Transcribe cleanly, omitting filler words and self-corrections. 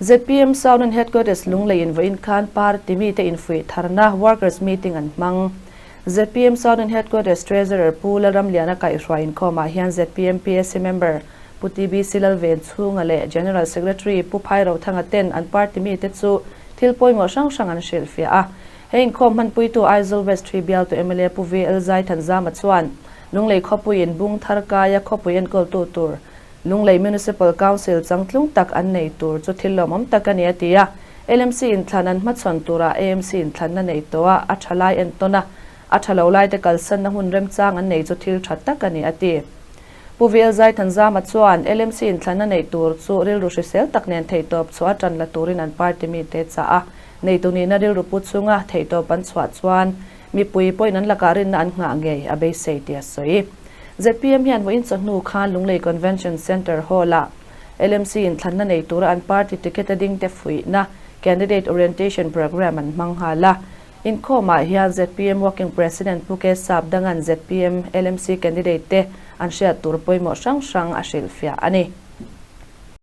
ZPM Southern Headquarters Lunglei in vawiin khan party mite infuih tharna Workers Meeting an hmang. ZPM Southern Headquarters Treasurer Pu Lalramliana kaihhruai inkhawmah hian ZPM PSC member Pu TBC Lalvenchhunga leh General Secretary Pu Phairothanga ten an party mite chu thil pawimawh hrang hrang an hrilhfiah a. He inkhawm hmanpuitu Aizawl West Hrui bialtu mla Pu VL Zaithanzama chuan Lunglei khawpuiin bung thar kaia khawpui enkawltu tur Lunglei Municipal Council changtlung tak an nei tur chu thil lawmawm tak a ni a ti a. LMC inthlan an hmachhawn turah AMC inthlanna nei tawh a, a tha lai entawn a, a tha lo laite kalsanna hun remchang an nei chu thil tha tak a ni a ti. Pu VL Zaithanzama chuan LMC inthlanna neih tur chu rilru hrisel tak nen theihtawp chhuah a tan la turin an party mite chah a, neitu nihna rilru pu chunga theihtawp an chhuah chuan mipui pawhin an lakah rinna an nghah ngei a beisei tih a sawi. Zpm hian vawiin chawhnu khan Lunglei Convention Centre Hall-ah LMC inthlanna nei tura an party ticket a dingte fuihna Candidate Orientation Programme an hmang nghal a. Inkhawmah hian zpm Working President Pu K Sapdanga'n zpm LMC candidate te an hriat tur pawimawh hrang hrang a hrilhfiah a ni.